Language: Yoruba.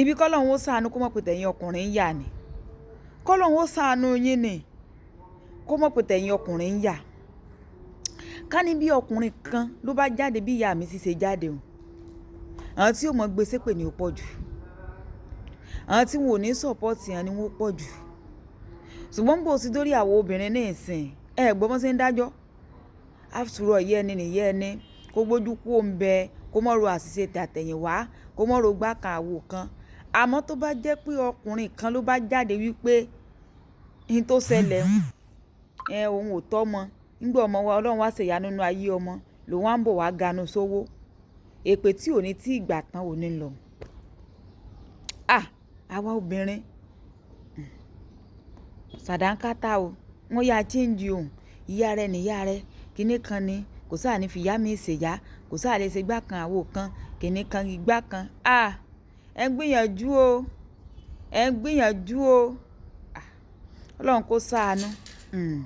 Ibi kọ́lọ́hún ó ṣàánú kó mọ̀ pé tẹ̀yìn ọkùnrin ń yà ni. Kọ́lọ́hún ó ṣàánú yín ni kó mọ̀ pé tẹ̀yìn ọkùnrin ń yà. Ká ní bí ọkùnrin kan ló bá jáde bí ìyá mi sì ṣe jáde o. Àwọn tí ó mọ̀ gbé ṣépè ni ó pọ̀ jù. Àwọn tí wọn ò ní support wọn ni wọ́n pọ̀ jù. Ṣùgbọ́n bó ti dórí àwọn obìnrin ní ìsìn, ẹ gbọ́ bó ṣe ń dájọ́. After all, ìyá ẹni ni ìyá ẹni. Kó gbójú kúrò ń bẹ, kó má ro àṣìṣe tàtẹ̀yìnwá, kó má ro gbá kan àwo kan. Àmọ́ tó bá jẹ́ pé ọkùnrin kan ló bá jáde wípé n tó ṣẹlẹ̀, ẹ òun ò tọ́ ọmọ. Nígbà ọmọ wa Ọlọ́run wá ṣe ìyanu nínú ayé ọmọ, lòun á ń bọ̀ wá ganu sówó. Èpè tí ò ní tí ìgbà tán ò ní lọ. À, àwa obìnrin, sàdánkátà o. Wọ́n yá change òun. Ìyá rẹ ni ìyá rẹ. Kíní kan ni. Kò sáà ní fi ìyá mi ṣe ìyá. Kò sáà lè ṣe igbá kan àwo kan. Kíní kan igbá kan. À, ẹ ń gbìyànjú o. Ẹ ń gbìyànjú o. Ọlọ́run kó ṣàánú. Hmm.